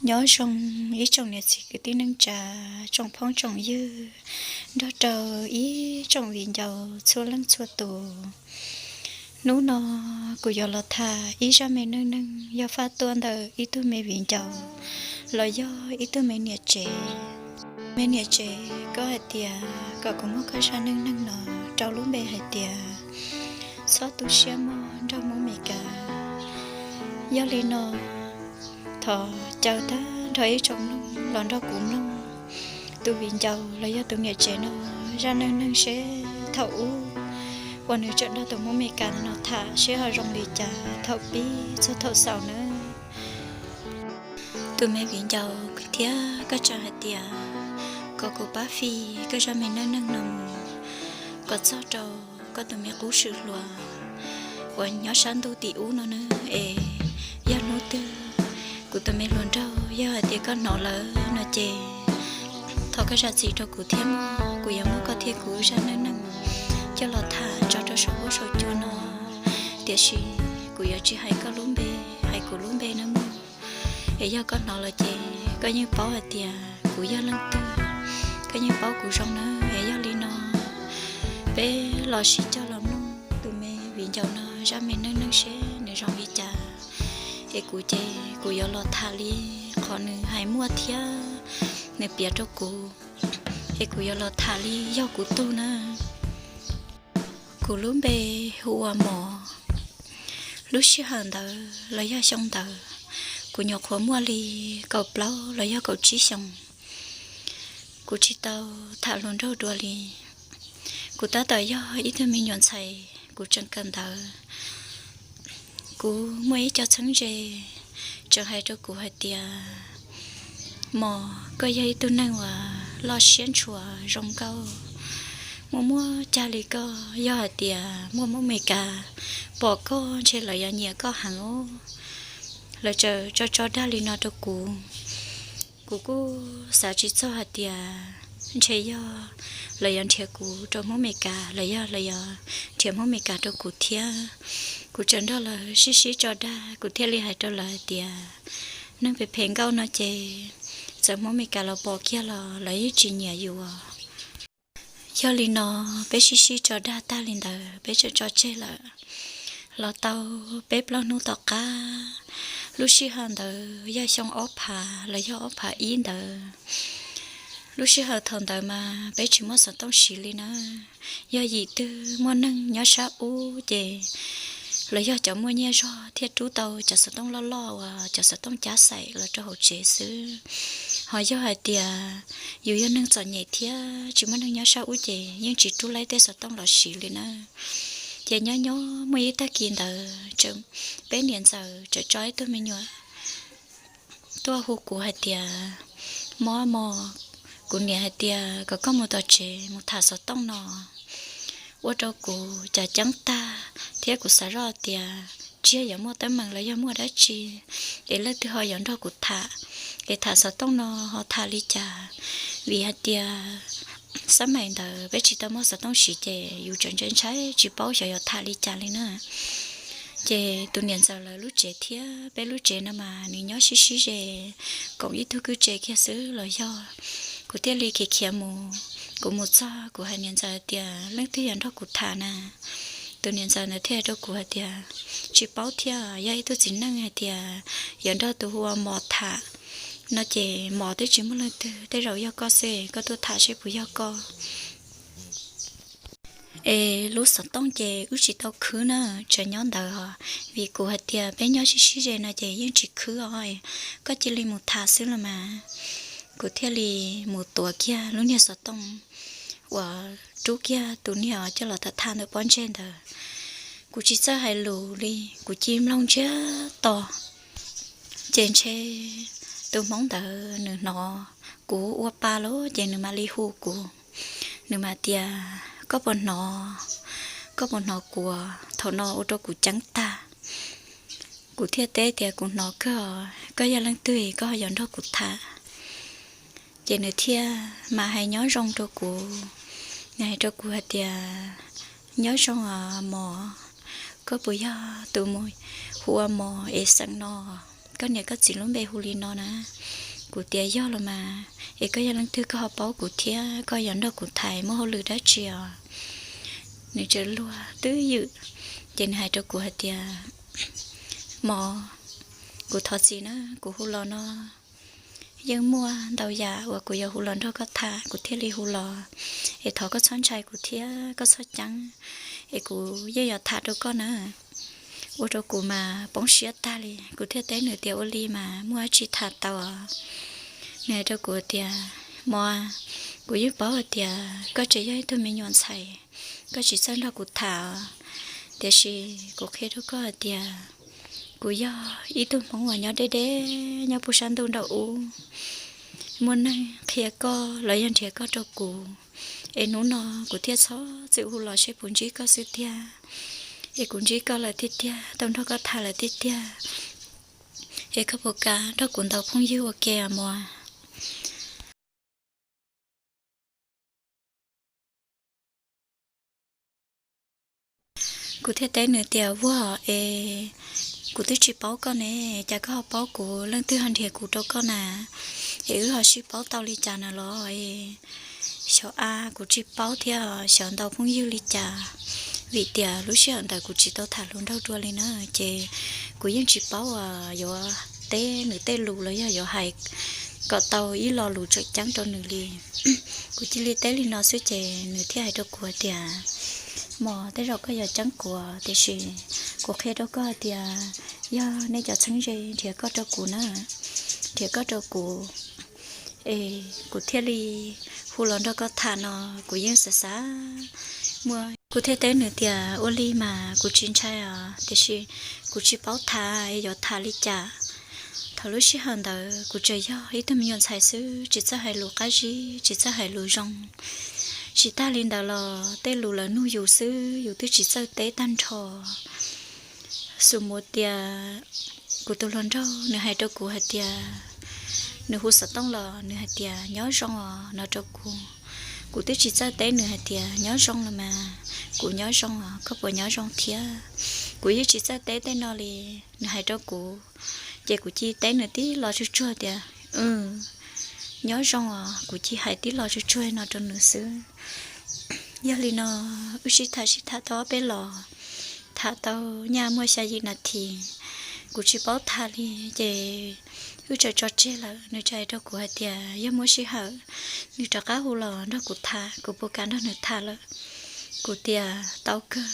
Nyob zoo ib tsoom niam txiv kwv tij neej tsa, tsoom phooj tsoom ywg, nrog rau ib tsoom viv ncaus txhua leej txhua tus. Hnub no kuv yuav los tham ib zaj me neej neeg yog faj tuaj ntawm ib tug me viv ncaus los yog ib tug me niam tsev. Me niam tsev, koj hais tias kom kuv muab koj zaj neej neeg no rau lub npe hais tias txhob tu siab mog nraug Hmoob Mes Kas. Yog li no, thov caw tag nrho ib tsoom mloog los nrog kuv mloog tus viv ncaus los yog tus niam tsev no zaj neej neeg seb thaum ub uas nws tseem nrog tus Hmoob Mes Kas no tham seb ho zoo li cas thaum pib txog thaum xaus nawb. Tus me viv ncaus thiab koj tseem hais tias kom kuv pab fij koj zaj me neej neeg no mus kom txog rau koj tus me qub swm hluas uas nyob sab ntuj tim ub no na. Es yog hnub twg kuv tus me hluas nraug yog hais tias koj hnov lawm no ces thov koj zam txim rau kuv thiab mog. Kuv yuav muab koj thiab kuv zaj neej neeg coj los tham tso rau saum huab saum cua no, tiam sis kuv yuav tsis hais koj lub npe, hais kuv lub npe nawb mog. Es yog koj hnov lawm ces koj yeej paub hais tias kuv yog leej twg, koj yeej paub kuv zoo nawb. Es yog li no, peb los sib cog los mloog tus me viv ncaus no zaj me neej neeg seb nws zoo li cas. Es kuv ces kuv yuav los tham li qhov nws hais muaj thiab nws piav rau kuv. Es kuv yuav los tham li yog kuv tug na. Kuv lub npe hu ua Mos. Lub sij hawm ntawd los yog xyoo ntawd, kuv nyuam qhuav muaj li kaum plaub los yog kaum tsib xyoos. Kuv tsis tau tham hluas nraug dua li. Kuv tab tom yog ib tug me nyuam ntxhais, kuv tseem kawm ntawv. Kuv muaj ib co txheeb ze tseem hais rau kuv hais tias, Mos, koj yog ib tug neeg uas loj siab ntshua zoo nkauj. Muaj muaj cag li koj, yog hais tias muaj Hmoob Mes Kas pom koj ntshe lawv yuav nyiam koj heev os. Lawv tseem tso tso dag li no rau kuv. Kuv kuj xav tsis txog hais tias ntshe yog lawv yuav nrhiav kuv rau Hmoob Mes Kas los yog lawv yuav nrhiav Hmoob Mes Kas rau kuv thiab. Kuv tseem nrog lawv sib sib tso dag, kuv thiaj li hais rau lawv hais tias, Neeg phem phem nkauj no ces txawm Hmoob Mes Kas los pom kiag los lawv yeej tsis nyiam yus. Yog li no, peb sib sib tso dag tag li ntawd, peb tseem tso tseg lawm. Los tau peb plaub hnub tom qab, lub sij hawm ntawd yog xyoo ob phav los yog ob phav ib ntawd. Lub sij hawm thaum ntawd mas peb tsis muaj xov tooj siv li na. Yog yim twg muaj neeg nyob sab ub ces los yog cov muaj nyiaj zog thiaj rub tau cov xov tooj loj loj uas cov xov tooj cab xaim los rau hauv tsev xwb. Ho yog hais tias yus yog neeg txom nyem thiab tsis muaj neeg nyob sab ub ces yeej tsis rub laib tej xov tooj los siv li na. Ces nyob nyob muaj ib tag kis ntawd, peb niam ntxawm tseem tso ib tug me nyuam tuaj hu kuv hais tias, Mos, Mos, kuv niam hais tias kom koj mus tom tsev mus tham xov tooj no. Ua rau kuv cas ceeb tag thiab kuv xav zoj tias tsiag yuav muaj teeb meem los yog muaj dab tsi es leej twg ho yuav nrog kuv tham, es tham xov tooj no ho tham li cas. Vim hais tias xab maim ntawd peb tsis tau muaj xov tooj siv ces yus tseem ntshai ntshai tsis paub xyov yuav tham li cas li na. Ces tus niam ntxawm lawv lub tsev thiab peb lub tsev no mas nws nyob sib sib ze, koom ib tug kwj tse kiag xwb los yog. Kuv thiaj li khiav khiav mus. Kuv mus txog kuv hais niam ntxawm tias, Leej twg yuav nrog kuv tham na? Tus niam ntxawm ntawd thiaj hais rau kuv hais tias, Tsis paub thiab, yog ib tug txiv neej hais tias yuav nrog tus hu ua Mos tham no ces Mos twb tsis muaj leej twg, tej zaum yog koj xwb, koj tuaj tham seb puas yog koj. Es lub xov tooj ces wb tsis tau khwb na, tseem nyob ntawd os, vim kuv hais tias peb nyob sib sib ze no ces yeej tsis khwb os, koj cia li mus tham xwb los mas. Kuv thiaj li mus tuav kiag lub niag xov tooj uas rub kiag tus niag coj los tham tham ntawm pob ntseg ntawd. Kuv tsis txawj hais lus li, kuv cia li mloog ntsiag to. Ces ntshe tus hmoob ntawd nws hnov kuv ua pa lawm ces nws mam li hu kuv. Nws mam tias, Koj puas hnov, koj puas hnov kuv? Thaum no ua rau kuv ceeb tag. Kuv thiaj teb tias, Kuv hnov kawg, koj yog leej twg koj ho yuav nrog kuv tham? Ces nws thiaj mam hais nyob zoo rau kuv. Nws hais rau kuv hais tias, Nyob zoo os Mos, koj puas yog tus mus hu ua Mos es xeem no? koj niam koj txiv lub npe hu li no na. Kuv tias yog los mas, es koj yog leej twg koj ho paub kuv thiab koj yuav nrog kuv tham muaj hauj lwm dab tsi os? Nws txawm luag twb ywm, ces nws hais rau kuv hais tias, Mos, kuv thov txim na, kuv hu los no yeej muaj ntau yam uas kuv yuav hu los nrog koj tham kuv thiaj li hu los, es thov koj txhob ntshai kuv thiab koj txhob ceeb, es kuv yeej yuav tham rau koj na. Ua rau kuv mas poob siab tag li, kuv thiaj teb nws tias, Ua li mas muaj dab tsi tham tau? Nws hais rau kuv tias, Mos, kuv yeej paub hais tias koj tseem yog ib tug me nyuam ntxhais, koj tsis txawj nrog kuv tham os, tiam sis kuv qhia rau koj hais tias kuv yog ib tug Hmoob uas nyob deb deb nyob puag sab ntuj nraum ub. Muaj neeg qhia koj los yog nrhiav koj rau kuv, es hnub no kuv thiaj txhob txwm hu los seb puas ntsib koj xwb tiag. Es kuv ntsib koj lawm tiag tiag, tau nrog koj tham lawm tiag tiag, es koj puas kam nrog kuv ntaus phooj ywg ua ke os mos? Kuv thiaj teb nws tias, Vuag es, kuv twb tsis paub koj ne, cas koj ho paub kuv, leej twg ho nrhiav kuv rau koj na? Es wb ho sib paub tau li cas na los? Xyov a, kuv tsis paub thiab, xyov ntaus phooj ywg li cas, vim tias lub sij hawm ntawd kuv tsis tau tham hluas nraug dua li na, ces kuv yeej tsis paub uas yuav teb nws tej lus los yog yuav hais kom tau ib lo lus tseem ceeb rau nws li. Kuv cia li teb li no xwb ces nws thiaj hais rau kuv tias, Mos, tej zaum koj yuav ceeb kuv, tiam sis kuv qhia rau koj tias yog nej cov txheeb ze nrhiav koj rau kuv na, nrhiav koj rau kuv, es kuv thiaj li hu los nrog koj tham no, kuv yeej xav xav muaj. Kuv thiaj teb nws tias, Ua li mas kuv tsis ntshai os, tiam sis kuv tsis paub tham es yuav tham li cas. Thaum lub sij hawm ntawd kuv tseem yog ib tug me nyuam ntxhais xwb, tsis txawj hais lus qab zib, tsis txawj hais lus zoo. Tsis tag li ntawd los tej lus lawv nug yus xwb yus twb tsis txawj teb tag nrho. Xus mus tias kuv tus hluas nraug nws hais rau kuv hais tias, nws hu xov tooj los nws hais tias, Nyob zoo os no rau kuv. Kuv twb tsis txawj teb nws hais tias, Nyob zoo los mas, kuv nyob zoo os, koj puas nyob zoo thiab? Kuv yeej tsis txawj teb tej no li. Nws hais rau kuv, ces kuv cia li teb nws tib lo tsuag tsuag tias, Nyob zoo os, kuv cia li hais tib lo tsuag tsuag no rau nws xwb. Yog li no wb sib tham sib tham tau ob peb los, tham tau nyaj muaj xya yim nas this, kuv tsis paub tham li, ces wb txawm tso tseg lawm. Nws txawm hais rau kuv hais tias yog muaj sij hawm nws rov qab hu los nrog kuv tham, kuv puas kam nrog nws tham lawm. Kuv tias tau kawg,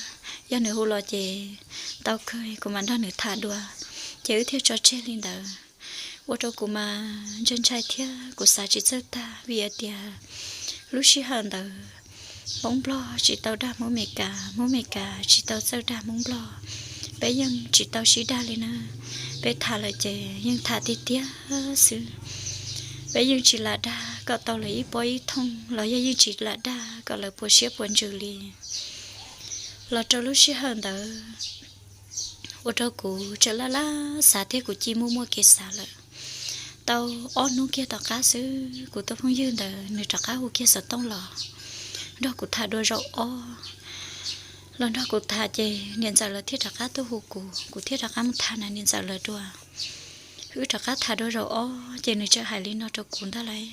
yog nws hu los ces tau kawg, kuv mam nrog nws tham dua. Ces wb thiaj tso tseg li ntawd. Ua rau kuv mas ntshai ntshai thiab kuv xav tsis txawj tag vim hais tias lub sij hawm ntawd Hmoob Nplog tsis tau dag Hmoob Meskas, Hmoob Meskas tsis tau txawj dag Hmoob Nplog. Peb yeej tsis tau sib dag li na, peb tham lawm ces yeej tham tiag tiag xwb. Peb yeej tsis lam dag kom tau lawv ib pob ib thooj los yog yeej tsis lam dag kom lawv puas siab puas ntsws li. Los rau lub sij hawm ntawd ua rau kuv tseem laj laj xav thiab kuv cia li muaj muaj kev xav lawm. Tau ob hnub kiag tom qab xwb kuv tus phooj ywg ntawd nws rov qab hu kiag xov tooj los nrog kuv tham dua zaum ob. Los nrog kuv tham ces niam ntxawm lawv thiaj rov qab tuaj hu kuv, kuv thiaj rov qab mus tham niam ntxawm lawv dua. Wb rov qab tham dua zaum ob ces nws txawm hais li no rau kuv ntag lauj,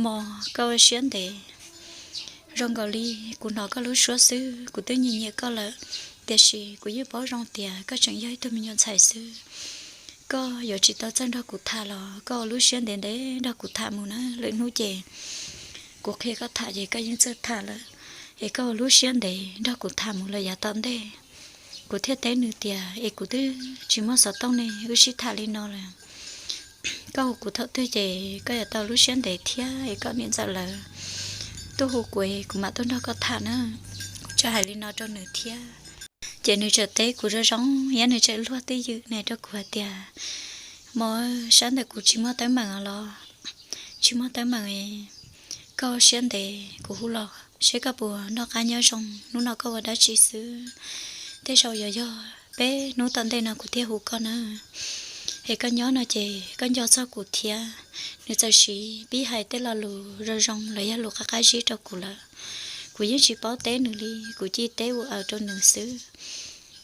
Mos, koj ua siab ntev. Zoo nkaus li kuv hnov koj lub suab xwb, kuv twb nyiam nyiam koj lawm, tiam sis kuv yeej paub zoo tias koj tseem yog ib tug me nyuam ntxhais xwb. Koj yuav tsis tau txawj nrog kuv tham los koj ua lub siab ntev ntev nrog kuv tham mus na, lwm hnub ces kuv qhia koj tham ces koj yeej txawj tham lawm. Es koj ua lub siab ntev nrog kuv tham mus lawm yav tom ntej. Kuv thiaj teb nws tias, Es kuv twb tsis muaj xov tooj ne, wb sib tham li no lawm. Koj hu kuv thaum twg ces koj yuav tau lub siab ntev thiab es kom niam ntxawm lawv tuaj hu kuv es kuv mam tuaj nrog koj tham na. Kuv txawm hais li no rau nws thiab. Ces nws txawm teb kuv zoo zoo thiab nws txawm luag twj ywm nws hais rau kuv hais tias, Mos, sab ntawm kuv tsis muaj teeb meem los? Tsis muaj teeb meem es koj siab ntev kuv hu los seb koj puas noj qab nyob zoo, hnub no koj ua dab tsi xwb. Tej zaum yuav yog peb hnub tom ntej no kuv thiaj hu koj na. Es koj nyob no ces koj nco txog kuv thiab. Nws txawm siv pib hais tej lo lus zoo zoo los yog lus qab qab zib rau kuv lawm. Kuv yeej tsis paub teb nws li, kuv cia li teb ua aws rau nws xwb.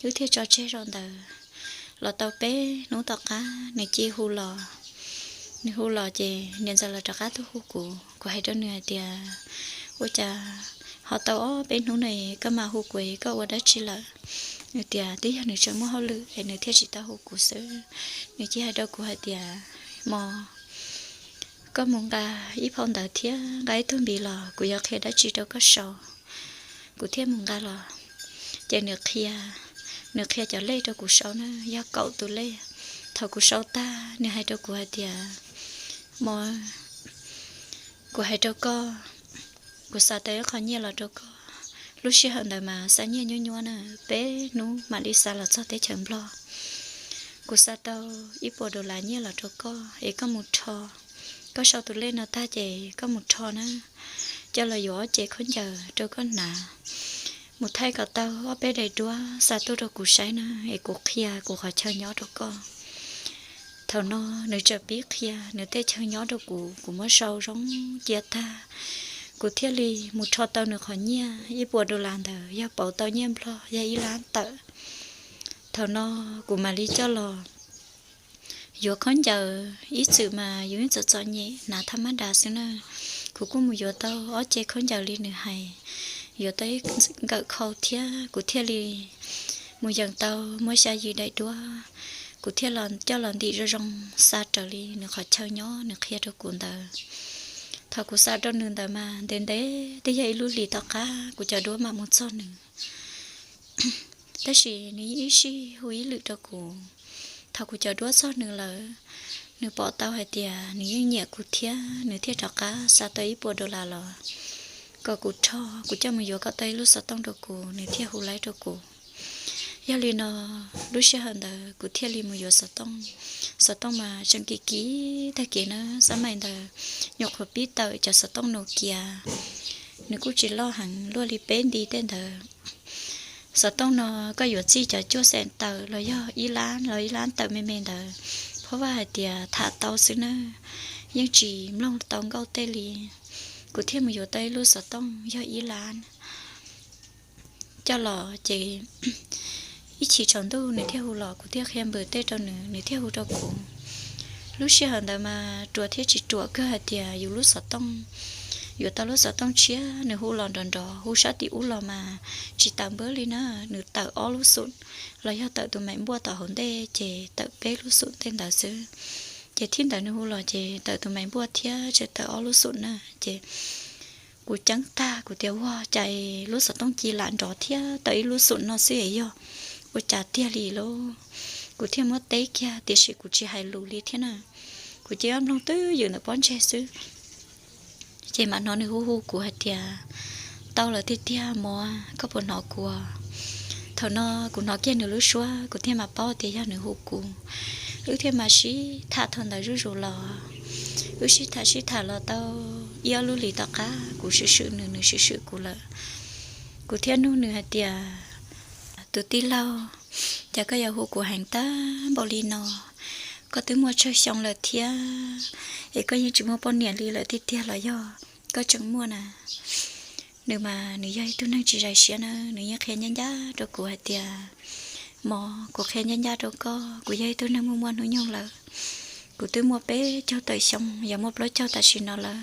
Wb thiaj tso tseg zaum ntawd. los tau peb hnub tom qab nws cia li hu los. Nws hu los ces niam ntxawm los rov qab tuaj hu kuv, kuv hais rau nws hais tias, ua cas ho tau ob peb hnub no koj mam hu kuv, koj ua dab tsi lawm? Nws tias twb yog nws tseem muaj hauj lwm es nws thiaj tsis tau hu kuv xwb. Nws cia li hais rau kuv hais tias, mos, koj mus nqa ib phau ntawv thiab nqa ib tug npiv los, kuv yuav qhia dab tsi rau koj sau. Kuv thiaj mus nqa los, ces nws qhia, nws qhia cov lej rau kuv sau na, yog kaum tus lej. Thaum kuv sau tag, nws hais rau kuv hais tias, mos, kuv hais rau koj, kuv xa tau ib qho nyiaj los rau koj. Lub sij hawm ntawd mas xa nyiaj nyuab nyuab na, peb hnub mam li xa los txog teb chaws Nplog. Kuv xa tau ib puas dollar nyiaj los rau koj es koj mus rho, koj sau tus lej no tag ces koj mus rho na, coj los yuav ob ce khaub ncaws rau koj hnav, mus thaij kom tau ob peb daim duab xa tuaj rau kuv saib na, es kuv qhia kuv qhov chaw nyob rau koj. Thaum no nws txawm pib qhia nws tej chaw nyob rau kuv, kuv muab sau zoo cia tag, kuv thiaj li mus rho tau nws qhov nyiaj ib puas dollar ntawd yog pauv tau nyiaj Nplog yog ib lab tawm. Thaum no kuv mam li coj los yuav khaub ncaws, ib txwm mas yus ib txwm txom nyem hnav thaj mab das xwb na. Kuv kuj mus yuav tau ob ce khaub ncaws li nws hais, yuav tau ib nkawm khau thiab kuv thiaj li mus yeem tau muaj xya yim daim duab. Kuv thiaj coj los ntim zoo zoo xa raws li nws qhov chaw nyob nws qhia rau kuv ntawd. Thaum kuv xa rau nws ntawd mas ntev ntev twb yog ib lub hlis tom qab kuv cov duab mam mus txog nws. Tab sis nws yeej ib sij hu ib lwm rau kuv. Thaum kuv cov duab txog nws lawm, nws pom tau hais tias nws yeej nyiam kuv thiab nws thiaj rov qab xa tau ib puas dollar los kom kuv rho, kuv coj mus yuav kom tau ib lub xov tooj rau kuv, nws thiaj hu laib rau kuv. Yog li no, lub sij hawm ntawd kuv thiaj li mus yuav xov tooj. Xov tooj mas tseem kim kim tag kev na, xab mais ntawd nyuam qhuav pib tawm cov xov tooj Nokia, nws kuj tsis loj heev, luaj li peb nti tej ntawd. Xov tooj no koj yuav txij cov cuaj xeem tawm los yog ib lab los ib lab tawm me me ntawd, phab vaj hais tias tham tau xwb na, yeej tsis mloog tau nkauj tej li. Kuv thiaj mus yuav tau ib lub xov tooj yog ib lab coj los ces ib chim tsaus ntuj nws thiaj hu los, kuv thiaj qhia npws tej rau nws, nws thiaj hu rau kuv. Lub sij hawm ntawd mas ruam thiab tsis ruam kawg hais tias yus lub xov tooj, yuav tau lub xov tooj tshiab nws hu los nrov nrov, hu sab tim ub los mas tsis tawm npawb li na, nws tawm ob lub xum los yog tawm tus maim npuaj tom hauv ntej ces tawm peb lub xum tej ntawd xwb. Ces thib ntawd nws hu los ces tawm tus maim npuaj thiab tseem tawm ob lub xum na. Ces kuv ceeb tag kuv tias ua cas lub xov tooj ci lam nrov thiab tawm ib lub xum no xwb es yog ua cas tiag li lauj. Kuv thiaj muab teb kiag tiam sis kuv tsis hais lus li thiab na, kuv cia li mloog twb ywm ntawm pob ntseg xwb. Ces mam hnov nws hu hu kuv hais tias, tau lawm tiag tiag mos, koj puas hnov kuv? Thaum no kuv hnov kiag nws lub suab kuv thiaj mam paub tias yog nws hu kuv. Wb thiaj mam sib tham thaum ntawd zuj zus los. Wb sib tham sib tham los tau ib ob lub hlis tom qab kuv swm swm nws, nws swm swm kuv lawm. Kuv thiaj nug nws hais tias, tus tij laug, cas koj yuav hu kuv heev tag npaum li no? Koj twb muaj tsawg xyoo lawm thiab, es koj yeej tsis muaj poj niam li lawm tiag tiag los yog koj tseem muaj na? Nws mas nws yog ib tug neeg tsis zais siab na, nws yeej qhia ncaj ncaj rau kuv hais tias, mos, kuv qhia ncaj ncaj rau koj, kuv yog ib tug neeg muaj muaj hnub nyoog lawm. Kuv twb muaj peb caug tawm xyoo, yog muaj plaub caug tam sim no lawm.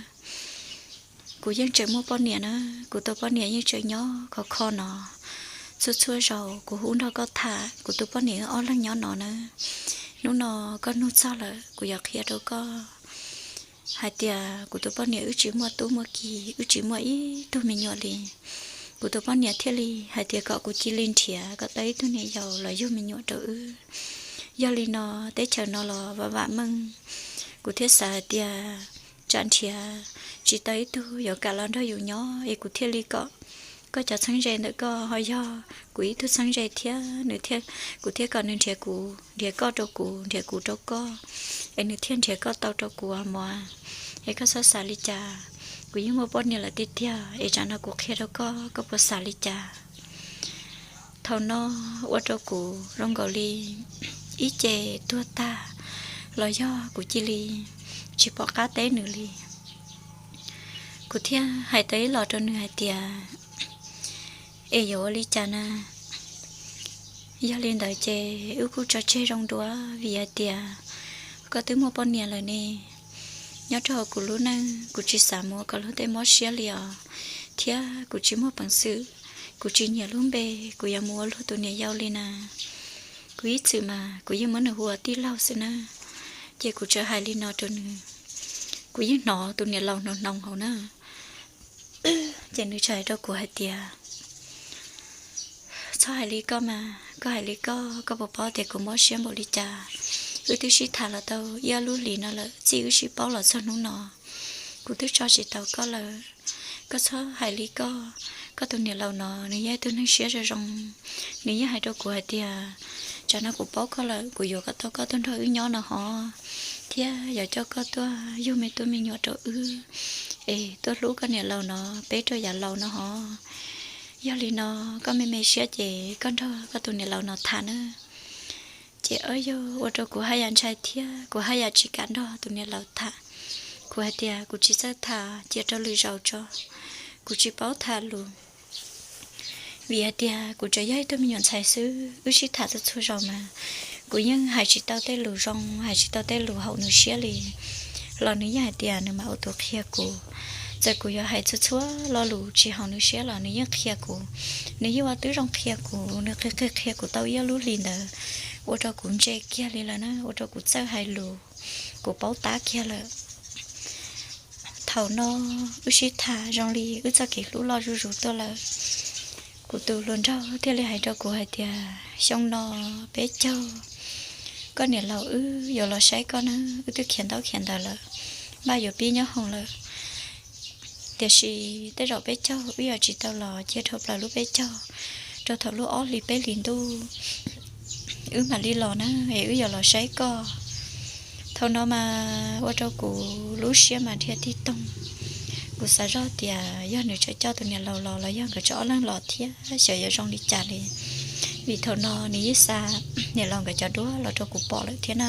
Kuv yeej tseem muaj poj niam na, kuv tus poj niam yeej tseem nyob khov kho no. Txhua txhua zaus kuv hu nrog koj tham, kuv tus poj niam wb ob leeg nyob no na. Hnub no koj nug txog lawm, kuv yuav qhia rau koj hais tias kuv tus poj niam wb tsis muaj tub muaj ki, wb tsis muaj ib tug me nyuam li. Kuv tus poj niam thiaj li hais tias kom kuv cia li nrhiav kom tau ib tug niam yau los yug me nyuam rau wb. Yog li no, teb chaws no los vam vam meej, kuv thiaj xav hais tias tsam nrhiav tsis tau ib tug yuav kam los nrog yus nyob es kuv thiaj li kom koj cov txheeb ze ntawm koj ho yog kuv ib tug txheeb ze thiab. Nws thiaj, kuv thiaj kom nws nrhiav kuv, nrhiav koj rau kuv, nrhiav kuv rau koj, es nws thiaj nrhiav koj tau rau kuv mos. Es koj txhob xav li cas, kuv yeej muaj poj niam lawm tiag tiag, es tsam no kuv qhia rau koj, koj puas xav li cas? Thaum no ua rau kuv zoo nkaus li ib ce tuag tag los yog kuv cia li tsis pom qab teb nws li. Kuv thiaj hais tau ib los rau nws hais tias, es yuav ua li cas na? Yog li ntawd ces wb kuj tso tseg zoo dua, vim hais tias koj twb muaj poj niam lawm ne. Nyob rau hauv kuv lub neej, kuv tsis xav mus ua koj lub tej mob siab li os, thiab kuv tsis muaj peev xwm, kuv tsis nyiam lub npe kuv yuav mus ua luag tus niam yau li na. Kuv ib txwm mas kuv yeej muab nws hu ua tij laug xwb na, ces kuv txawm hais li no rau nws. Kuv yeej hnov tus niam laus hnoos hnoos hauv na, ces nws txawm hais rau kuv hais tias, txhob hais li koj mas, koj hais li koj, koj puas paub tias kuv mob siab npaum li cas? Wb twb sib tham los tau ib ob lub hlis no lawm, txij wb sib paub los txog hnub no, kuv twb tso tsis tau koj lawm. Koj txhob hais li koj, koj tus niam laus no nws yog ib tug neeg siab zoo zoo, nws yeej hais rau kuv hais tias, tsam no kuv paub koj lawm, kuv yuav kom tau koj tuaj nrog wb nyob no hov, thiab yuav coj koj tuaj yug me tub me nyuam rau wb, es tuaj hlub koj niam laus no peb rau yav laus no hov. Yog li no, koj me me siab ces koj nrog koj tus niam laus no tham na. Ces ob yog ua rau kuv haj yam ntshai thiab kuv haj yam tsis kam nrog tus niam laus tham. Kuv hais tias kuv tsis txawj tham, cia rau lwm zaus tso, kuv tsis paub tham lus. Vim hais tias kuv tseem yog ib tug me nyuam ntxhais xwb, wb sib tham txhua txhua zaus mas kuv yeej hais tsis tau tej lus zoo, hais tsis tau tej lus haum nws siab li, los nws yeej hais tias nws mam ua tus qhia kuv. Txawm kuv yuav hais txhua txhua lo lus tsis haum nws siab los nws yeej qhia kuv. Nws yeej ua tib zoo qhia kuv, nws qhia qhia qhia kuv tau ib lub hlis ntawd, ua rau kuv ntse kiag li lawm na, ua rau kuv txawj hais lus, kuv paub tab kiag lawm. Thaum no wb sib tham zoo li wb txoj kev hlub loj zuj zus tuaj lawm. Kuv tus hluas nraug thiaj li hais rau kuv hais tias, xyoo no peb caug, koj niam laus wb yuav los saib koj na, wb twb khiav ntaub khiav ntawv lawm, npaj yuav pib nyob hoom lawm. Tiam sis tej zaum peb caug wb yuav tsis tau los, cia dhau plaws lub peb caug, rau thaum lub ob hlis peb hlis ntuj wb mam li los na, es wb yuav los saib koj. Thaum no mas ua rau kuv lub siab mas dhia tig toog. Kuv xav zoj tias yog nws tseem coj tus niam laus los los yog nkawd tseem ob leeg los thiab xyov yuav zoo li cas li. Vim thaum no nws yeej xa niam laus nkawd cov duab los rau kuv pom lawm thiab na.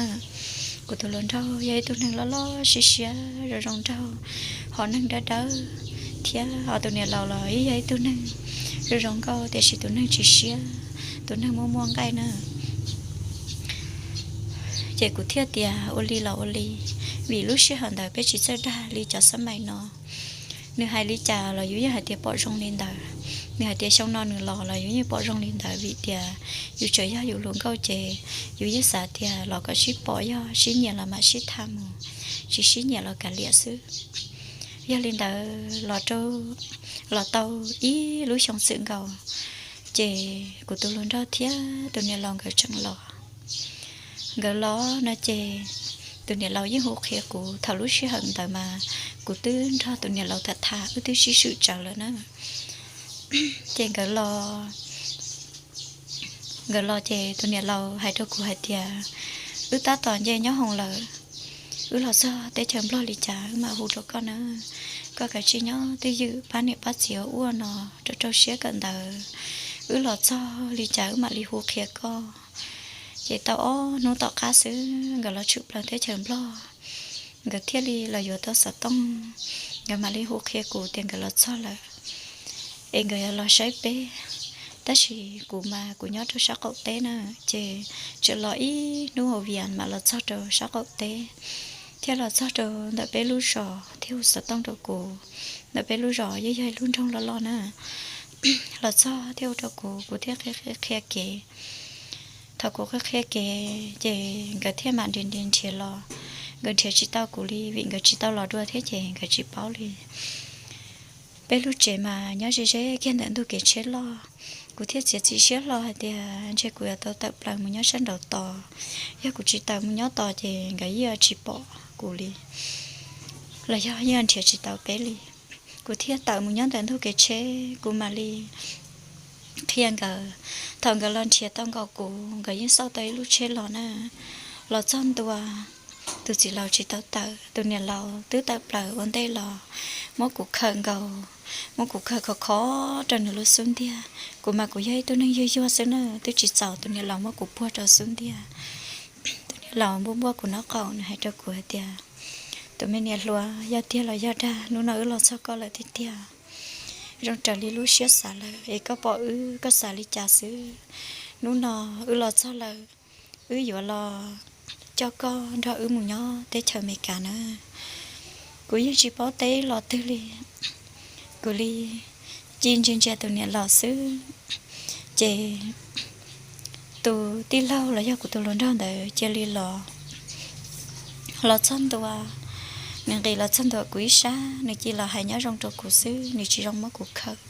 Kuv tus hluas nraug yog ib tug neeg loj loj siab siab zoo zoo nraug, ho neeg dawb dawb, thiab ho tus niam laus los yeej yog ib tug neeg zoo zoo nkauj tiam sis tus neeg tsis siab, tus neeg muaj muaj nqaij na. Ces kuv thiaj tias ua li los ua li, vim lub sij hawm ntawd peb tsis txawj dag li cov xab mais no. Nws hais li cas los yus yeej hais tias pom zoo li ntawd. Nws hais tias xyoo no nws los los yus yeej pom zoo li ntawd, vim tias yus tseem yog yus hluas nkauj ces yus yeej xav tias los kom sib pom, yog sib nyiam los mam sib tham mus, tsis sib nyiam los kav liam xwb. Yog li ntawd los rau, los tau ib lub xyoo txwm nkaus, ces kuv tus hluas nraug thiab tus niam laus nkawd tseem los. Nkawd los no ces tus niam laus yeej hu qhia kuv, thaum lub sij hawm ntawd mas kuv twb nrog tus niam laus tham tham, wb twb sib swm tsawv lawm na. Ces nkawd los, nkawd los ces tus niam laus hais rau kuv hais tias, wb tab tom nce nyob hoom lawm, wb los txog teb chaws Nplog li cas wb mam hu rau koj na. Koj kav tsij nyob twj ywm pab niam pab txiv ua no, rau rau siab kawm ntawv. Wb los txog li cas wb mam li hu qhia koj. Ces tau ob hnub tom qab xwb nkawd los tshwm plaws teb chaws Nplog, nkawd thiaj li los yuav tau xov tooj, nkawd mam li hu qhia kuv tias nkawd los txog lawm, es nkawd yuav los saib peb. Tab sis kuv mas kuv nyob rau sab qaum teb na, ces tseem los ib hnub hauv vias mam los txog rau sab qaum teb, thiab los txog rau ntawm peb lub zos thiab hu xov tooj rau kuv. Ntawm peb lub zos yeej yog ib lub nroog loj loj na. Los txog thiab hu rau kuv, kuv thiaj qhia qhia kev. Thaum kuv qhia qhia kev ces nkawd thiaj mam nrhiav nrhiav nrhiav los, nkawd nrhiav tsis tau kuv li vim nkawd tsis tau los dua thiab ces nkawd tsis paub li. Peb lub tsev mas nyob ze ze kiag ntawm ntug kev tsheb loj. Kuv thiaj txiav txim siab hlo hais tias ntshe kuv yuav tau tawm plaws mus nyob sab nraud tos. Yog kuv tsis tawm mus nyob tos ces nkawd yeej tsis pom kuv li, los yog yeej nrhiav tsis tau peb li. Kuv thiaj tawm mus nyob ntawm ntug kev tsheb, kuv mam li qhia nkawd. Thaum nkawd los nrhiav tau nkaus kuv, nkawd yeej xauj tau ib lub tsheb los na. Los txog ntua, tus txiv laus tsis tau tawm, tus niam laus twb tawm plaws ua ntej los, muab kuv khawm nkaus, muab kuv khawm khov khov rau nws lub xub ntiag. Kuv mas kuv yog ib tug neeg yuag yuag xwb na, twb tsis txaus tus niam laus muab kuv puag rau xub ntiag. Tus niam laus npuaj npuaj kuv nraub qaum, nws hais rau kuv hais tias, tus me niam hluas, yog tiag los yog dag, hnub no wb los txog koj lawm tiag tiag. Zoo raws li lub siab xav lawm, es koj pom wb koj xav li cas xwb? Hnub no wb los txog lawm, wb yuav los coj koj nrog wb mus nyob teb chaws Amelikas na. Kuv yeej tsis paub teb los twg li, kuv li ci ntsia ntsia tus niam laus xwb. Ces tus tij laug los yog kuv tus hluas nraug ntawd cia li los, los txog ntua, nws nqis los txog ntua kuv ib sab, nws cia li los hais nyob zoo rau kuv xwb, nws tsis zoo muab kuv khawm.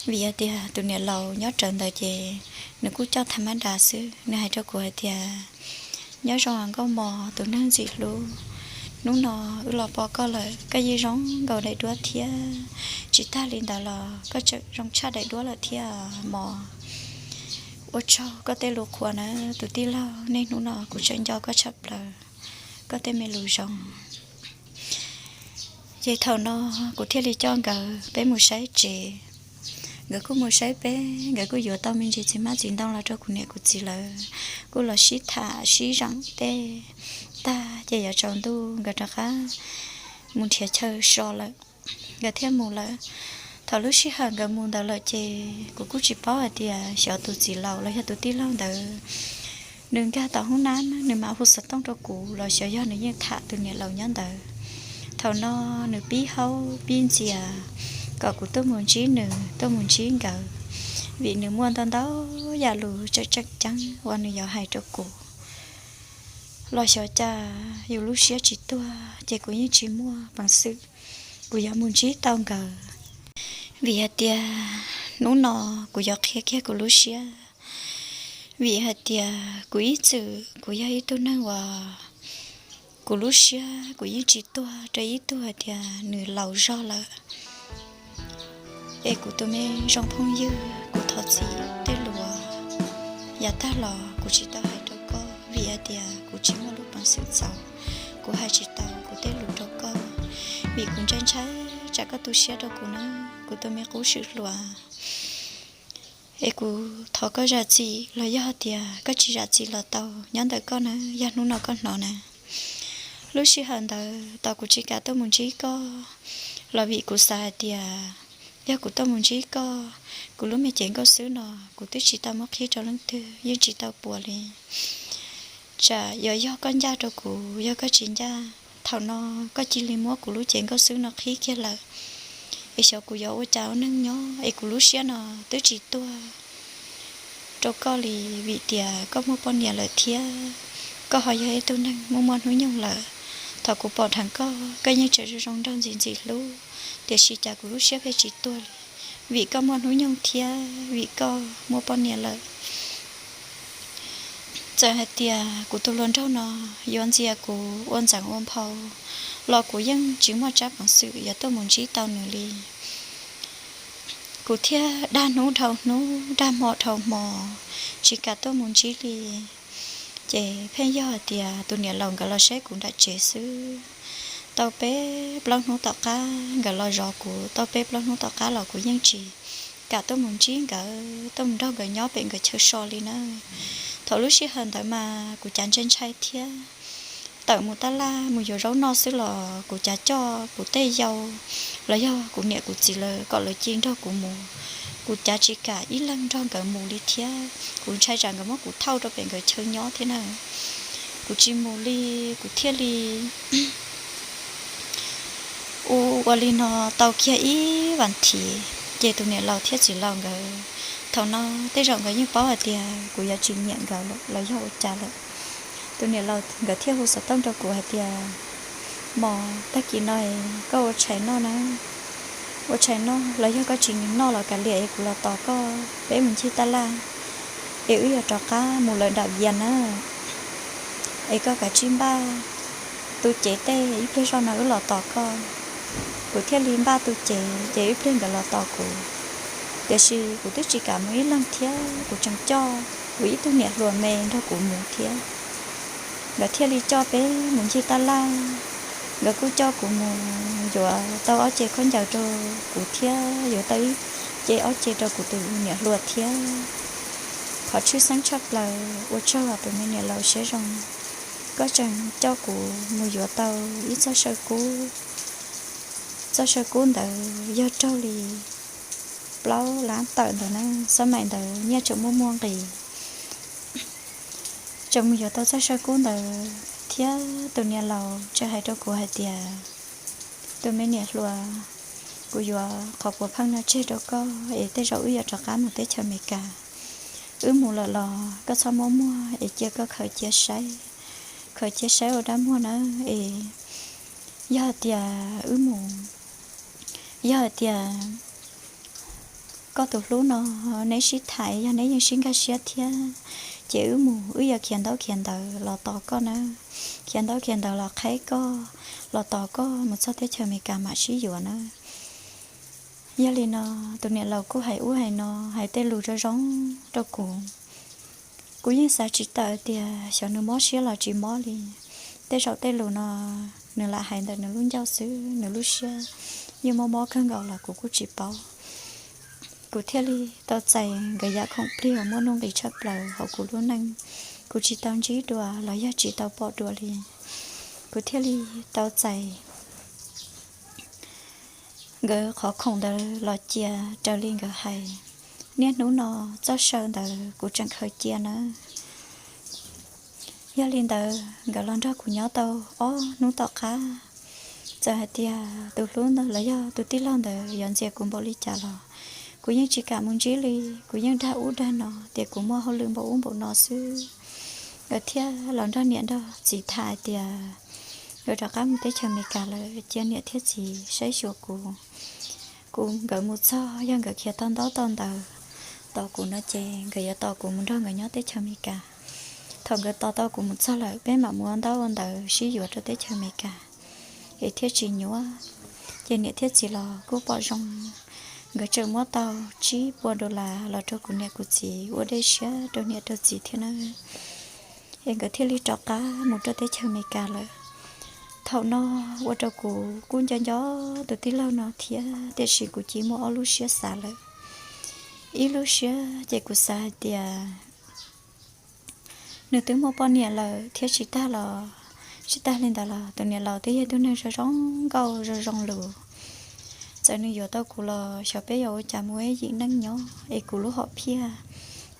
Vim hais tias tus niam laus nyob rawv ntawd ces nws kuj coj tham mab das xwb. Nws hais rau kuv hais tias, nyob zoo nkauj mos tus neeg ntxim hlub, hnub no wb los pom koj lawm, koj yeej zoo nkaus daim duab thiab. Tsis tag li ntawd los koj tseem zoo tshaj daim duab lawm thiab mos. Ua tsaug koj tej lus qhuas na tus tij laug, niaj hnub no kuv tseem nco koj tshaj plaws, koj tej me lus zoo. Ces thaum no kuv thiaj li coj nkawd peb mus saib tsev. Nkawd kuj mus saib peb, nkawd kuj yuav tau me ntsis txiv hmab txiv ntoo los rau kuv niam kuv txiv lawv, kuj los sib tham sib zeem tej tag ces yuav tsaus ntuj nkawd rov qab mus nrhiav chaw so lawm, nkawd thiaj mus lawm. Thaum lub sij hawm nkawd mus ntawd lawm ces kuv kuj tsis paub hais tias xyov tus txiv laus los yog tus tij laug ntawd nws nkag tom hoob nab, nws mam hu xov tooj rau kuv los xyov yog nws yeej tham tus niam laus nyob ntawd. Thaum no nws pib haub pib ntxias kom kuv tuaj mus ntsib nws, tuaj mus ntsib nkawd, vim nws muaj ntau ntau yam lus tseem tseem ceeb uas nws yuav hais rau kuv. Los xyov cas yus lub siab tsis tuag ces kuv yeej tsis muaj peev xwm kuv yuav mus ntsib tau nkawd. Vim hais tias hnub no kuv yuav qhia kiag kuv lub siab, vim hais tias kuv ib txwm kuv yog ib tug neeg uas kuv lub siab kuv yeej tsis tuag rau ib tug hais tias nws laus zog lawm. Es kuv tus me zoo phooj ywg, kuv thov txim tej lus yav tag los kuv tsis tau hais rau koj vim hais tias kuv tsis muaj lub peev xwm txaus, kuv hais tsis tau kuv tej lus rau koj, vim kuv ntshai ntshai tsam koj tu siab rau kuv na, kuv tus me qub swm hluas. Es kuv thov koj zam txim los yog tias koj tsis zam txim los tau, nyob ntawm koj na, yog hnub no koj hnov na. Lub sij hawm ntawd tos kuv tsis kam tuaj mus ntsib koj los vim kuv xav hais tias yog kuv tuaj mus ntsib koj, kuv lub me cev nkauj xwb no kuv twb tsis tau muab qhib rau leej twg, yeej tsis tau puas li. Tsam yuav yog koj ncaj rau kuv, yog koj tsis ncaj, thaum no koj cia li muab kuv lub cev nkauj xwb no qhib kiag lawm, es xyov kuv yuav ua cas ua neej nyob, es kuv lub siab no twb tsis tuag rau koj li, vim tias koj muaj poj niam lawm thiab koj ho yog ib tug neeg muaj muaj hnub nyoog lawm. Thaum kuv pom dheev koj, koj yeej tseem zoo zoo nraug ntxim ntxim hlub, tiam sis cas kuv lub siab pheej tsis tuag li, vim koj muaj hnub nyoog thiab vim koj muaj poj niam lawm. Txawm hais tias kuv tus hluas nraug no yuav ntxias kuv ua ntxeev ua nphau los kuv yeej tsis muaj tsab peev xwm yuav tuaj mus ntsib tau nws li. Kuv thiaj dag hnub dhau hnub, dag hmo dhau hmo, tsis kam tuaj mus ntsib li. Ces pheej yog hais tias tus niam laus nkawd los saib kuv nram tsev xwb. Tau peb plaub hnub tom qab nkawd los zov kuv, tau peb plaub hnub tom qab los kuv yeej tsis kam tuaj mus ntsib nkawd, tuaj mus nrog nkawd nyob pem nkawd chaw so li na. Thaum lub sij hawm ntawd mas kuv cav ntshai ntshai thiab. Tawm mus tab laj mus yuav zaub noj xwb los kuv cav coj kuv tej yau los yog kuv niam kuv txiv lawv kom lawv cia nrog kuv mus. Kuv cav tsis kam ib leeg nrog nkawd mus li thiab, kuv ntshai tsam nkawd muab kuv thauj rau pem nkawd chaw nyob thiab na. Kuv tsis mus li, kuv thiaj li ua ua li no tau kiag ib vas thiv, ces tus niam laus thiab txiv laus nkawd, thaum no tej zaum nkawd yeej paub hais tias kuv yuav tsis nyiam nkawd lawm los yog ua cas lawm. Tus niam laus nkawd thiaj hu xov tooj rau kuv hais tias, Mos, tag kis no koj ua tshais noj na, ua tshais noj los yog koj tsis noj los kav liam es kuv los tos koj, peb mus ncig tab laj es wb yuav rov qab mus lawm nram Vias na. Es koj kav tsij npaj tu cev tej, ib pliag zoj no wb los tos koj. Kuv thiaj li npaj tu cev ces ib pliag nkawd los tos kuv. Tiam sis kuv twb tsis kam mus ib leeg thiab, kuv tseem coj kuv ib tug niam hluas me nrog kuv mus thiab. Nkawd thiaj li coj peb mus ncig tab laj. Nkawd kuj coj kuv mus yuav tau ob ce khaub ncaws rau kuv thiab yuav tau ib ce ob ce rau kuv tus niam hluas thiab. Qhov tshwj xeeb tshaj plaws ua tsaug tus me niam laus siab zoo, koj tseem coj kuv mus yuav tau ib txoj saw kub. Txoj saw kub ntawd yog raug li plaub lab tawm ntawd na, xab maim ntawd nyiaj tseem muaj muaj nqis. Tseem mus yuav tau txoj saw kub ntawd thiab tus niam laus tseem hais rau kuv hais tias, tus me niam hluas, kuv yuav qhov puav pheej no tseg rau koj es tej zaum wb yuav rov qab mus teb chaws Amelikas. Wb mus lawm los koj txhob muab muag es cia koj khaws cia saib, khaws cia saib ua dab muag na. Es yog hais tias wb mus, yog hais tias koj tus hlub no neb sib tham, yog neb yeej sib nkag siab thiab, ces wb mus wb yuav khiav ntaub khiav ntawv los tos koj na, khiav ntaub khiav ntawv los qhaib koj, los tos koj mus txog teb chaws Amelikas mam sib yuav na. Yog li no, tus niam laus kuj hais ub hais no, hais tej lus zoo zoo rau kuv. Kuv yeej xav tsis tawm tias xyov nws mob siab los tsis mob li. Tej zaum tej lus no nws lam hais ntawm nws lub ncauj xwb, nws lub siab yeej mob mob kawg nkaus los kuv kuj tsis paub. Kuv thiaj li tau txais nkawd yam khoom plig uas muaj nuj nqis tshaj plaws hauv kuv lub neej. Kuv tsis tau ntsib dua los yog tsis tau pom dua li. Kuv thiaj li tau txais nkawd qhov khoom ntawd los cia raws li nkawd hais. Niaj hnub no txoj saw ntawd kuv tseem khaws cia nawb. Yog li ntawd nkawd los nrog kuv nyob tau ob hnub tom qab, txawm hais tias tus hlub ntawd los yog tus tij laug ntawd yuav ntxias kuv npaum li cas los kuv yeej tsis kam mus ntsib li. Kuv yeej dag ub dag no tias kuv muaj hauj lwm npaum ub npaum no xwb. Nkawd thiaj los nrog niam nrog txiv tham hais tias nkawd rov qab mus teb chaws Amelikas lawm, cia niam thiab txiv saib xyuas kuv. Kuv, nkawd mus txog yog nkawd khiav tau ntaub tau ntawv tos kuv no ces nkawd yuav tos kuv mus nrog nkawd nyob teb chaws Amelikas. Thaum nkawd tos tau kuv mus txog lawm peb mam mus ua ntaub ua ntawv sib yuav rau teb chaws Amelikas es thiaj tsis nyuaj. Ces niam thiab txiv los kuj pom zoo, nkawd tseem muab tau tsib puas dollar los rau kuv niam kuv txiv ua dej siab rau niam rau txiv thiab na. Es nkawd thiaj li rov qab mus rau teb chaws Amelikas lawm. Thaum no ua rau kuv kuj nco nco tus tij laug no thiab, tiam sis kuv cia muaj ob lub siab xav lawm. Ib lub siab ces kuv xav hais tias nws twb muaj poj niam lawm thiab tsis tag los, tsis tag li ntawd los tus niam laus twb yog ib tug neeg zoo zoo nkauj zoo zoo lus. Txawm nws yuav tau kuv los xyov peb yuav ua cas mus ua ib yim neej nyob es kuv lub hom phiaj,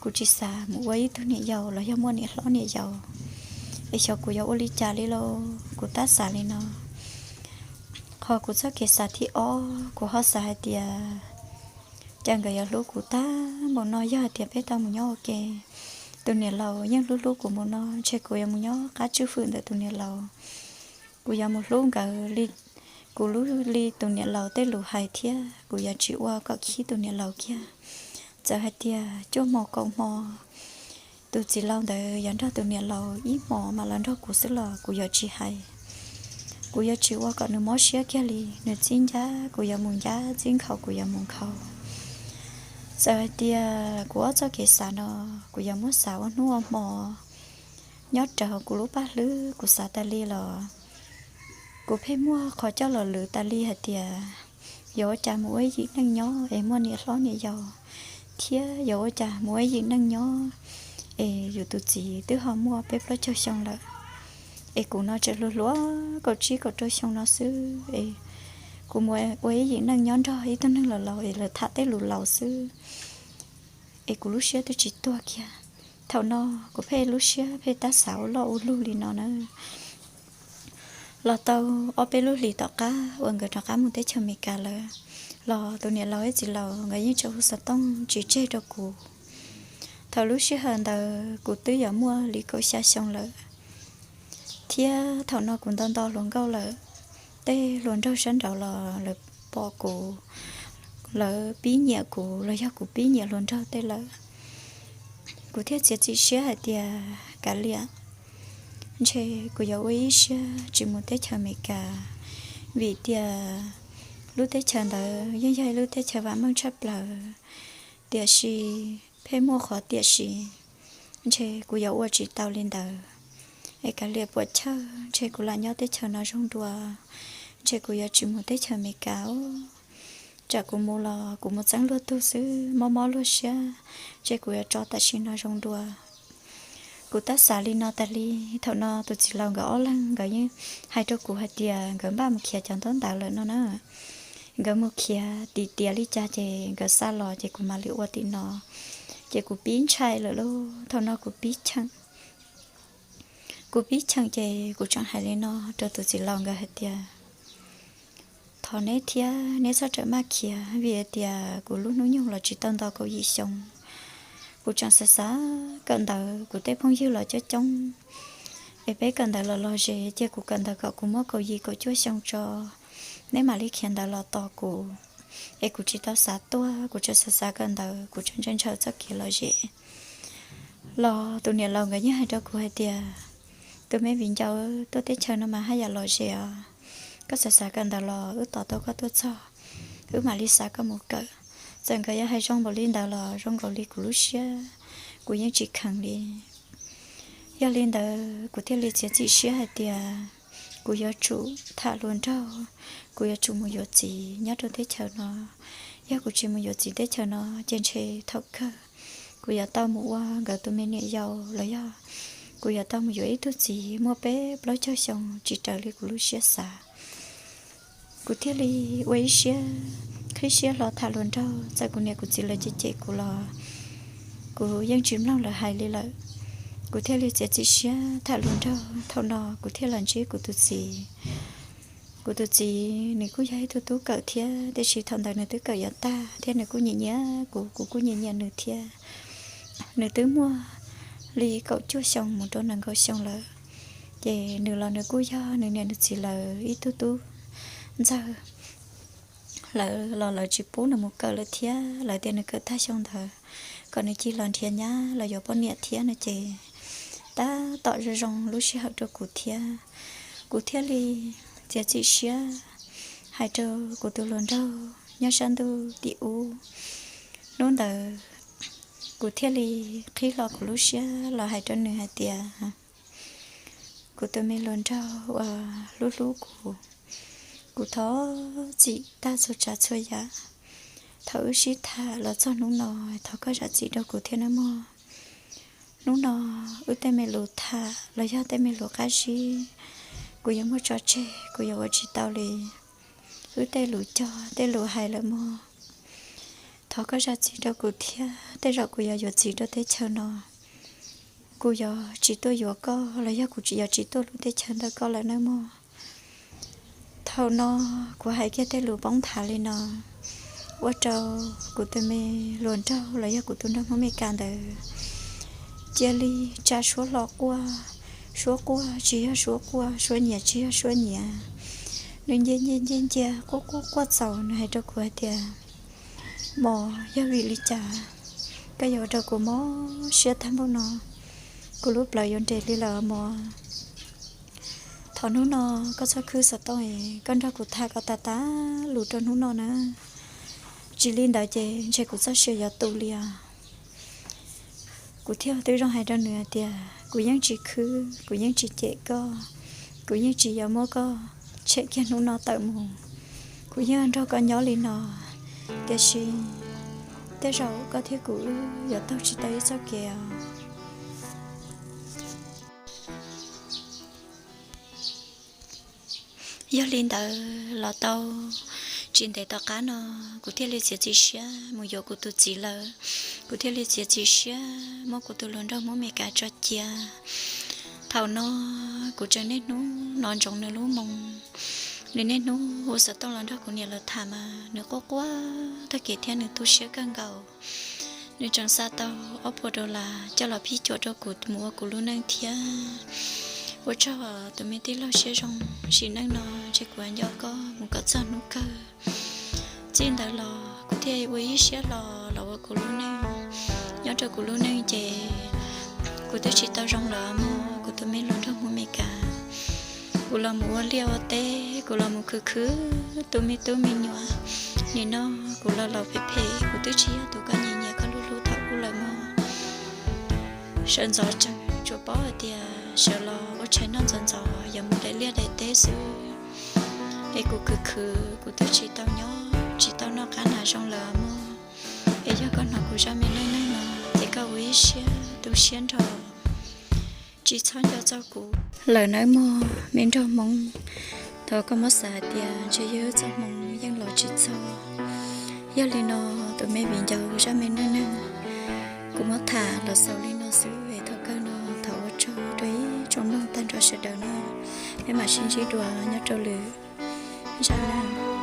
kuv tsis xav mus ua ib tug niam yau los yog muaj niam hlob niam yau. Es xyov kuv yuav ua li cas li lauj, kuv tab xav li no. Qhov kuv txoj kev xav thib ob kuv ho xav hais tias cas nkawd yuav hlub kuv tag npaum no, yog hais tias peb tau mus nyob ua ke. Tus niam laus yeej hlub hlub kuv npaum no, ntshe kuv yuav mus nyob qab tswj fwm ntawm tus niam laus. Kuv yuav mus hlub nkawd li, kuv hlub li tus niam laus tej lus hais thiab kuv yuav tsis ua kom khib tus niam laus kiag. Txawm hais tias cuaj hmo kaum hmo tus txiv laus ntawd yuav nrog tus niam laus ib hmos mam los nrog kuv xwb los kuv yuav tsis hais. Kuv yuav tsis ua kom nws mob siab kiag li, nws txib ncab kuv yuav mus ncab, txib nkhaus kuv yuav mus nkhaus. Txawm hais tias kuv ob txoj kev xav no kuv yuav muab xav ua hnub ua hmo, nyob raws kuv lub paj hlwb kuv xav tas li los kuv pheej muaj qhov coj los lwv tas li hais tias yuav ua cas mus ua ib yim neej nyob es muaj niam hlob niam yau, thiab yuav ua cas mus ua ib yim neej nyob es yus tus txiv twb ho muaj peb plaub caug xyoo lawm, es kuv no tseem hluas hluas kaum tsib kaum rau xyoo no xwb es kuv mus ua ib yim neej nyob nrog ib tug neeg laus laus es lawv tham tej lus laus xwb es kuv lub siab twb tsis tuag kiag. Thaum no kuv pheej lub siab pheej tab xav ua loj ua lug li no na. Los tau ob peb lub hlis tom qab uas nkawd rov qab mus teb chaws Amelikas lawm, los tus niam laus thiab txiv laus nkawd yeej tseem hu xov tooj tsis tseg rau kuv. Thaum lub sij hawm ntawd kuv twb yuav muaj li kaum xya xyoo lawm, thiab thaum no kuv nto nto hluas nkauj lawm. Tej hluas nraug sab nraud los lawv pom kuv, lawv pib nyiam kuv los yog kuv pib nyiam hluas nraug tej lawm. Kuv thiaj txiav txim siab hais tias kav liam, ntshe kuv yuav ua ib siab tsis mus teb chaws Amelikas, vim tias lub teb chaws ntawd yeej yog ib lub teb chaws vam meej tshaj plaws, tiam sis pheej muaj qhov tiam sis, ntshe kuv yuav ua tsis tau li ntawd. Es kav liam puam chawj, ntshe kuv lam nyob teb chaws no zoo dua, ntshe kuv yuav tsis mus teb chaws Amelikas. Tsam kuv mus los kuv mus txeeb luag tug xwb, mob mob luag siab, ntshe kuv yuav tso tam sim no zoo dua. Kuv tab xav li no tas li. Thaum no tus txiv laus nkawd ob leeg nkawd yeej hais rau kuv hais tias nkawd npaj mus khiav cov ntaub ntawv lawm no na. nkawd mus khiav tim tiam li cas ces nkawd xa los ces kuv mam li ua tim no. Ces kuv pib ntshai lawm lauj, thaum no kuv pib cheem. Kuv pib cheem ces kuv tseem hais li no rau tus txiv laus nkawd hais tias, thov neb thiab neb txhob rawm maj khiav vim hais tias kuv lub hnub nyoog los tsis tau nto kaum yim xyoo. Kuv tseem xav xav kawm ntawv, kuv tej phooj ywg los coob coob, es peb kawm ntawv los lom zem, cia kuv kawm ntawv kom kuv muaj kaum yim kaum cuaj xyoo tso, neb mam li khiav ntawv los tos kuv. Es kuv tsis tau xav tuag, kuv tseem xav xav kawm ntawv, kuv tseem ntshaw ntshaw txoj kev lom zem. Los tus niam laus nkawd yeej hais rau kuv hais tias, tus me viv ncaus, tuaj teb chaws no mas haj yam lom zem os. Koj xav xav kawm ntawv los wb tos tau koj tuaj txog, wb mam li xa koj mus kawm. Txawm nkawd yuav hais zoo npaum li ntawd los zoo nkaus li kuv lub siab, kuv yeej tsis kheev li. Yog li ntawd kuv thiaj li txiav txim siab hais tias kuv yuav tsum tham hluas nraug, kuv yuav tsum mus yuav txiv nyob rau teb chaws no. Yog kuv tsis mus yuav txiv teb chaws no ces ntshe thaum kawg kuv yuav tau mus ua nkawd tus me niam yau los yog kuv yuav tau mus yuav ib tug txiv muaj peb plaub caug xyoo tsis raws li kuv lub siab xav. Kuv thiaj li ua ib siab qhib siab hlo tham hluas nraug, txawm kuv niam kuv txiv lawv cem cem kuv los kuv yeej tsis mloog lawv hais li lawm. Kuv thiaj li txiav txim siab tham hluas nraug, thaum no kuv thiaj los ntsib kuv tus txiv. Kuv tus txiv nws kuj yog ib tug tub kawm thiab, tiam sis thaum ntawd nws twb kawm yuav tag thiab nws kuj nyiam nyiam kuv, kuv kuj nyiam nyiam nws thiab. Nws twb muaj li kaum cuaj xyoo mus rau nees nkaum xyoo lawm, ces nws los nws kuj yog nws niam nws txiv lawv ib tug tub ntxawg. Lawv los lawv tsis pub nws mus kawm lawm thiab, lawv tias nws kawm tag xyoo ntawd kom nws cia li los nrhiav nyab los yuav poj niam thiab no ces tab tom zoo zoo lub sij hawm rau kuv thiab. Kuv thiaj li txiav txim siab hais rau kuv tus hluas nraug nyob sab ntuj tim ub. Hnub ntawd kuv thiaj li qhib hlo kuv lub siab los hais rau nws hais tias, kuv tus me hluas nraug uas hlub hlub kuv, kuv thov txim tag txhua tsav txhua yam. Thaum wb sib tham los txog hnub no, thov koj zam txim rau kuv thiab nawb mog. Hnub no wb tej me lus tham los yog tej me lus qab zib, kuv yuav muab tso tseg, kuv yuav ua tsis tau li. Wb tej lus cog tej lus hais lawm mog, thov koj zam txim rau kuv thiab. Tej zaum kuv yuav yuav txiv rau teb chaws no, kuv yuav tsis tuaj yuav koj los yog kuv yuav tsis tuaj lub teb chaws ntawm koj lawm nawb mog. Thaum no kuv hais kiag tej lus poob nthav li no, ua rau kuv tus me hluas nraug los yog kuv tus nraug Hmoob Meskas ntawd cia li tsa suab hlo quaj. Suab quaj tsis yog suab quaj, suab nyiav tsis yog suab nyiav. Nws ncia ncia ncia ncia quaj quaj quaj txaus, nws hais rau kuv hais tias, Mos, yog vim li cas koj yuav ua rau kuv mob siab tag npaum no? Kuv lub plawv yuav nres li lawm mos. Thov hnub no koj txhob khwb xov tooj es koj nrog kuv tham kom tas tas lus rau hnub no na. Tsis li ntawd ces ntshe kuv txoj sia yuav tu li os. Kuv thiaj twb zoo hais rau nws hais tias, kuv yeej tsis khwb, kuv yeej tsis cem koj, kuv yeej tsis yuav muab koj tshem kiag hnub no tawm mus. Kuv yeej nrog koj nyob li no, tiam sis tej zaum koj thiab kuv wb yuav taug tsis tau ib txoj kev os. Yog li ntawd los tau tsis ntev tom qab no, kuv thiaj li txiav txim siab mus yuav kuv tus txiv lawm. Kuv thiaj li txiav txim siab muab kuv tus hluas nraug Hmoob Meskas tso cia. Thaum no kuv tseem niaj hnub hnov ntsoov nws lub moo. Nws niaj hnub hu xov tooj los nrog kuv niam lawv tham mas nws quaj quaj tag kev thiab nws tu siab kawg nkaus. Nws tseem xa tau ob puas dollar coj los phij cuam rau kuv mus ua kuv lub neej thiab. Ua tsaug tus me tij laug siab zoo, sim neej no ntshe kuv nco koj mus kom txog hnub kawg. Txij ntawd los kuv thiaj ua ib siab hlo los ua kuv lub neej, nyob rau kuv lub neej ces kuv twb tsis tau zoo lawm mog, kuv tus me hluas nraug Hmoob Meskas. Kuv los mus ua liaj ua teb, kuv los mus khwv khwv tu me tub me nyuam. Nim no kuv los laus phem phem, kuv twb tsis yog tus koj nyiam nyiam koj hlub hlub thaum ub lawm mog. Sawv ntxov tseem tsuas paub hais tias sawv los ua tshais noj ntxov ntxov, yuav mus daim liaj daim teb xwb. Es kuv khwv khwv, kuv twb tsis tau nyob tsis tau noj qab hnav zoo lawm mog. Es yog koj hnov kuv zaj me neej neeg no ces koj ua ib siab tu siab nrho, tsis txhob nco txog kuv lawm nawb mog me nraug Hmoob. Thov koj muab xav hais tias ntshe yog wb txoj hmoo yeej los tsis txog. Yog li no, tus me viv ncaus zaj me neej neeg, kuv muab tham los xaus li no xwb es thaum kawg no thov ua tsaug rau ib tsoom mloog tag nrho sawv daws na. Peb mam sib ntsib dua nyob rau lwm zaj na.